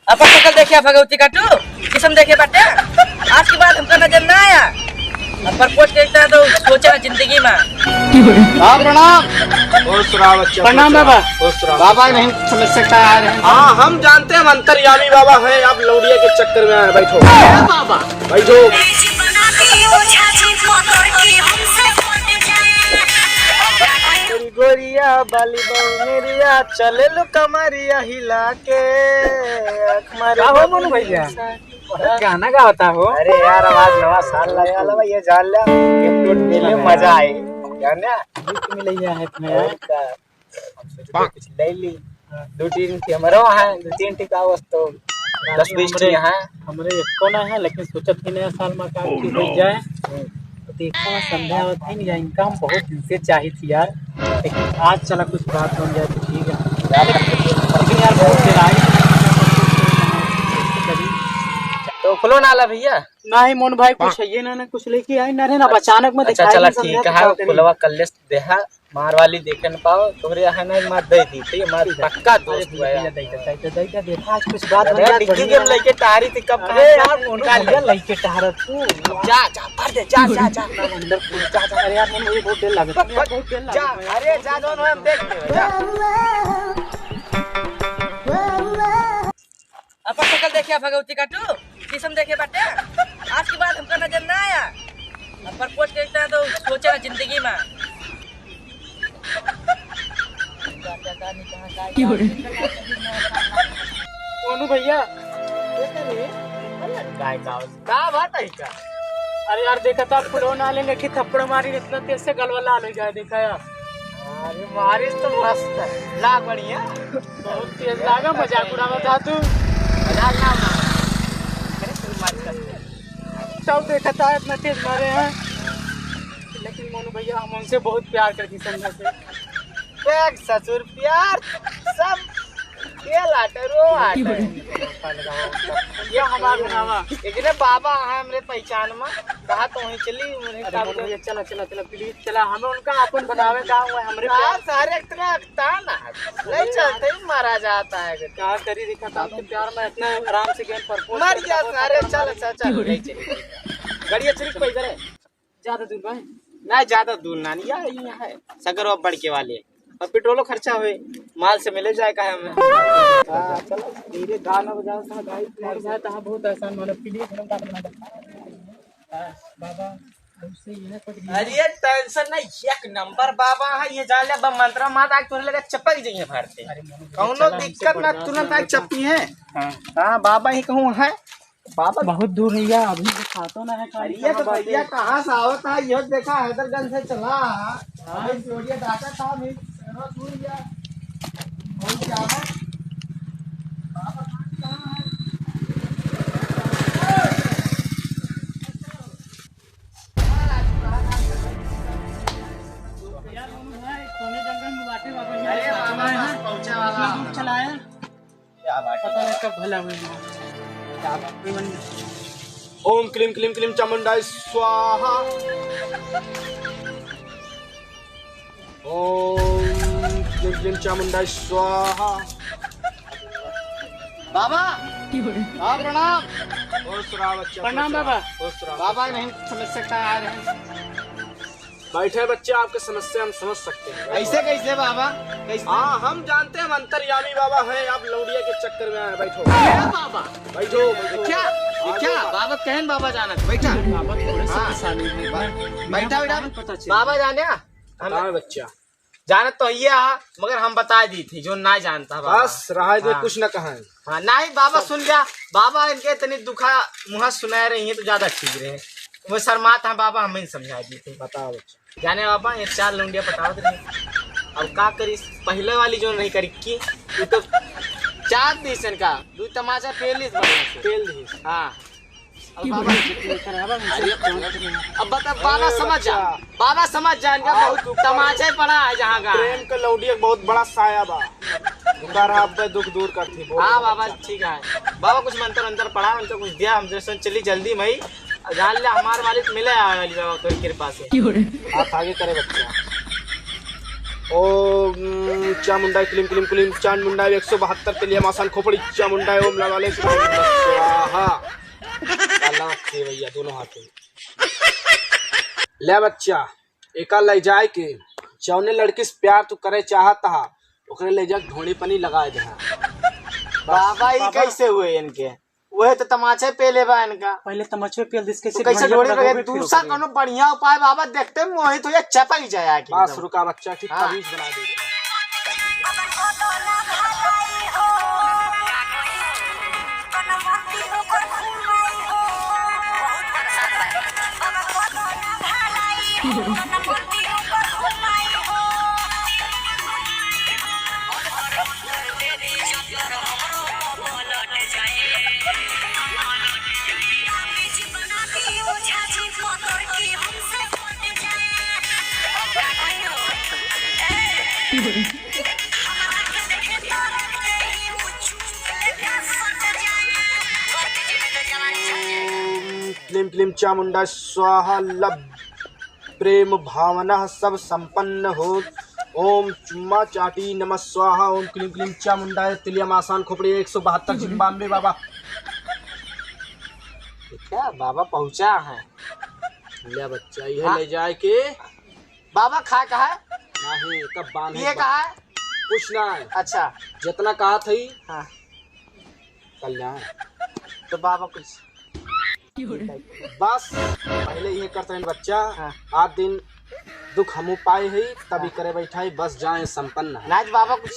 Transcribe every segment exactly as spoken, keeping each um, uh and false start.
अपन शकल देखे भगवती काटू, किसम देखे बाटे। आज के बाद हमका नजर ना आया। अब प्रपोज करता है तो सोचा जिंदगी में। हाँ, प्रणाम। खुश रहा बच्चा, प्रणाम खुश रहा, बाबा। खुश रहा, बाबा खुश रहा। नहीं समझ सकता यार। हाँ, हम जानते हैं, हम अंतर्यामी बाबा हैं, आप लौड़िया के चक्कर में आए। बैठो। बाबा। बैठो। गोरिया बाली बउनेरिया, चले लू कमरिया हिला के, आँख मारे का हो मनु भैया? गाना गावता हो? अरे यार, अब आज नवा साल लगे वाला बा, ये जान ले, ये तो डेले मजा आई, जाने? गिफ्ट मिलैया है तुम्हें यार। और का? हम सोचे कुछ ले ली, दो तीन ठे हमरो है, दो तीन ठे का वस्तु, दस बीस ठे हमरे, यहाँ। हमरे एको ना है, लेकिन सोचत ही नया साल में का की हो जाए। तो देखो, संध्या आवत है ना, इनकम बहुत दिन से चाहिए थी यार, लेकिन आज चला कुछ बात बन जाए तो ठीक है। लेकिन यार, बहुत देर आई। तो खुलो ना ला भैया। नहीं मोन भाई, कुछ है ये ना, ना कुछ लेके आई ना रे, ना अचानक में अच्छा, दिखाई चला नहीं, ठीक संध्या है, दिखाई दे रही। खुलवा कर ले देहा। मार वाली देखे न पाओ, तोहरे यहाँ नहीं मार दे दी, तो ये मार पक्का दोस्त हुआ है। दे दे दे दे दे, आज कुछ बात अरे बन जाए, डिग्गी बढ़िया। के लइके टहरी थी, कब अरे कहाँ यार, मोनू निकाल भैया ले। लइके टहरत तू। जा, जा, भर दे, जा, जा, जा। अंदर पूछ, जा, जा। अरे यार, मोनू, ये बहुत देर लगे। बहुत देर लगे। जा, अरे जा, दोनों हम देख लेंगे, जा। अपन शकल देखे भगवती काटू, किसम देखे बाटे। आज के बाद हमका नजर ना आया। अब प्रपोज करता है तो सोचा जिंदगी में। मोनू भैया, का बात है का? अरे यार, देखा था फुलवा ना लेंगे कि थप्पड़ मारी, इतना तेज से गलवा लाल हो जाए, देखा यार। अरे बारिश तो मस्त है, लाग बढ़िया। बहुत तेज लागा, मजाक उड़ावा था तू। मजाक ना उड़ा। अरे तू मत कर। सब देखा था इतना तेज मारे हैं, लेकिन मोनू भैया हम उनसे बहुत प्यार करती संध्या से। देख ससुर प्यार सब खेल आटे, रो आटे। ये हमार बनावा। एकरे बाबा है हमरे पहचान में, कहा तो वहीं चली, उन्हें अरे का मोनू बोले? भैया, चला, चला, चला, please चला, हमें उनका अपन बनावे का हुआ, हमरे हाँ, प्यार सारे इतना अकता ना, नहीं चलते ही मारा जाता है। का करी, देखा था आपके प्यार में इतना आराम से game propose मर कर गया दिया सारे, चल, चल, चल, नहीं चली। गाड़ी अच्छी कोई करे। ज्यादा दूर बा? ना, ज्यादा दूर ना, नहीं, यहाँ, यहाँ है। सगरो अब बड़के वाले। और पेट्रोलो खर्चा होए, माल से मिले जाए का है हमें। हाँ, चलो, धीरे गाना बजाओ, सब गाड़ी मोनू भाई, तहाँ बहुत आसान, मानो, please, हम गाना बना दे। हाँ, बाबा, हमसे ये ना कुछ नहीं। अरे, tension ना, एक नंबर बाबा है, ये जान ले, बा मंत्रा मात आके तोरे लगे चपक जाइए भारते। अरे, मोनू भाई, कौनो चला, हमसे दिक्कत ना, बर्दाश्त तुरंत नहीं आके होता। चपकी है। हाँ। हाँ, बाबा ही कहूँ है। बाबा बहुत दूर है यार, अभी दिखातो ना है, अरे ये तो भैया कहाँ से आवत है? ये देखा हैदरगंज से चला। हाँ। अभी जोड़िया डाटा था, अभी शहरों दूर या बहुत ज्यादा। बाबा कहाँ है? यार, मोनू भाई, कोने जंगल में बाटे बाबा, अरे बाबा, बस पहुँचे वाला। इतना दूर चला आया। क्या बात है? पता नहीं कब भला हुए। क्या बात है? ओम क्लीम क्लीम क्लीम चामुंडाय स्वाहा। ओम क्लीम क्लीम चामुंडाय स्वाहा। बाबा, बाबा प्रणाम। खुश रहा बच्चा, प्रणाम खुश रहा, बाबा। खुश रहा, बाबा खुश रहा। नहीं समझ सकता यार। बैठे बच्चे, आपके समस्या हम समझ सकते हैं। ऐसे कैसे बाबा? कैसे? हाँ, हम जानते हैं, हम अंतर्यामी बाबा हैं, आप लौड़िया के चक्कर में आए, बैठो। क्या बाबा? बैठो, बैठो। क्या? ये क्या? बाबा कहन बाबा जानत, बैठा। बाबा थोड़े से हाँ। परेशानी है। बा-, बैठा, बैठा। पता चला। बाबा जाने, हम बताओ बच्चा। जानत तो ये हा, मगर हम बता दी थी, जो ना जानता बाबा। बस, रहा दे, हाँ। कुछ ना कहा। हाँ, नहीं बाबा, सब सुन जा, बाबा इनके इतनी दुखा मुहा सुनाए रही है तो ज्यादा ठीक रहे। वो शर्मात है बाबा, हम ही समझा दी थी। बताओ बच्चा। जाने बाबा, ये चार लौंडिया पटावत रही। अब का करी, पहले वाली जो नहीं करी की, वो तो चार दिसन का, दो तमाचा पेल दिस बढ़िया से। पेल दिस। हाँ। अब बाबा, अरे, अब बता, बाबा अरे समझ जा, बच्चा। बाबा समझ जा, इनका हाँ, बहुत तू तमाचा ही पड़ा है जहाँ का। प्रेम के लौंडिया बहुत बड़ा साया बा। दुखा रहा, अब दुख दूर कर थी, बोल हाँ बच्चा। बाबा, ठीक है। बाबा कुछ मंत्र अंतर पढ़ा, उनको कुछ दिया, हम जैसे चली जल्दी मई, जान ले हमार मालिक मिले आवे वाली बाबा तोरी कृपा से। आप आगे करे बच्चा। ओम चामुंडाय क्लीम क्लीम क्लीम चामुंडाय एक सौ बहत्तर के लिए मासान खोपड़ी चामुंडाय ओम लगा ले स्वाहा। काला के भैया दोनों हाथों। ले बच्चा, एका ले जाए के जौने लड़की से प्यार तू करे चाहत हा, ओकरे ले जा ढोड़ी पनी लगाए दे। बाबा, ई बाबा। कैसे हुए इनके? वह तो तमाचे पेले बा इनका। पहले तमाचे पेल दिस, कैसे तो कैसे ढोड़ी पे लगे? दूसरा कोनो बढ़िया उपाय बाबा, देखते मोहित हो जाए, चपक जाए आके बस एकदम। रुका बच्चा, ठीक हाँ। तमीज बना दे। क्लीम क्लीम चामुंडा स्वाहा। लब प्रेम भावना सब संपन्न हो। ओम चुम्मा चाटी नमः स्वाहा। ओम क्लीम क्लीम चामुंडा तिलिया मासान खोपड़ी एक सौ बहत्तर जिम्बाम्बे बाबा। क्या बाबा पहुँचा है? ले बच्चा, ये हाँ। ले जाए के बाबा खा कहा है? नहीं, कब बांध ये है? कहा है? कुछ ना है। अच्छा। जितना कहा था ही। हाँ। कल्याण। तो बाबा कुछ बस पहले ये करते हैं बच्चा। हाँ। आज दिन दुख हमू पाए है, तभी करे बैठा है, बस जाए संपन्न है। नाच बाबा कुछ।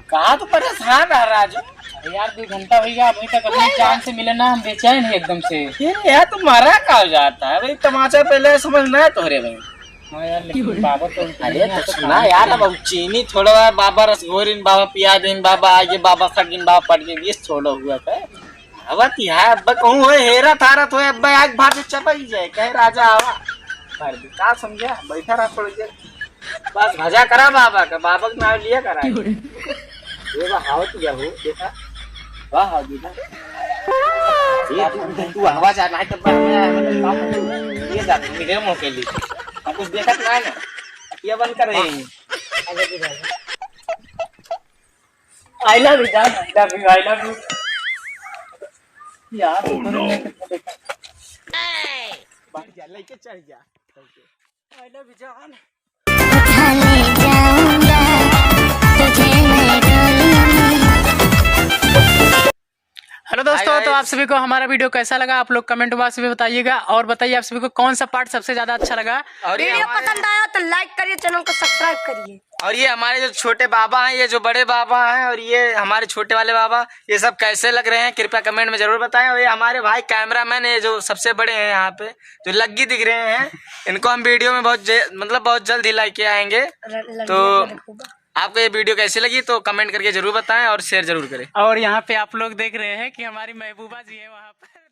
कहा तो परेशान रह राजू। अरे यार, दो घंटा हो गया, अभी तक अपनी जान से मिले ना, हम बेचैन है एकदम से। ये यार, तुम्हारा का हो जाता है भाई? तमाचा पहले समझ ना है तोहरे भाई। हाँ यार, लेकिन बाबा तो अरे तो सुना यार, अब चीनी छोड़ो यार, बाबा रसघोरिन, बाबा पिया दिन, बाबा आगे, बाबा सगिन, बाबा पट गए, ये छोड़ो हुआ था। अब यार, अब कहूँ होए, हेरा थारत होए, अब आग भाग चपक जाए, कहे राजा आवा। कर दे, का समझा? बैठा रहा थोड़ी देर। बस भजा करा बाबा का, बाबा के नाम लिया करा। ये बा, हाव तू जा हो, देखा। वाह, हाव देखा। ये तू, तू हवा जा, नहीं तो बस मैं, ये जा, मेरे मुंह के लिए। हम कुछ देखत ना है ना। ये बंद कर रहे हैं। I love you जान, I love you, I love you। यार, ऊपर में कितना देखा। बढ़ जा, लेके चढ़ जा। I love you जान। उठा ले जाऊंगा तुझे मैं डोली में। हेलो दोस्तों, हाय तो गाइस। आप सभी को हमारा वीडियो कैसा लगा, आप लोग कमेंट बॉक्स में बताइएगा और बताइए आप सभी को कौन सा पार्ट सबसे ज्यादा अच्छा लगा। और ये वीडियो हमारे पसंद आया तो लाइक करिए, चैनल को सब्सक्राइब करिए। और ये हमारे जो छोटे बाबा हैं, ये जो बड़े बाबा हैं और ये हमारे छोटे वाले बाबा, ये सब कैसे लग रहे हैं कृपया कमेंट में जरूर बताएं। और ये हमारे भाई कैमरामैन है जो सबसे बड़े हैं यहाँ पे, जो लग्गी दिख रहे हैं, इनको हम वीडियो में बहुत ज-, मतलब बहुत जल्द ही लेके आएंगे। र-, लग्गी तो में देखो बा। आपको ये वीडियो कैसी लगी तो कमेंट करके जरूर बताएं और शेयर जरूर करें। और यहाँ पे आप लोग देख रहे हैं कि हमारी महबूबा जी है वहाँ पर।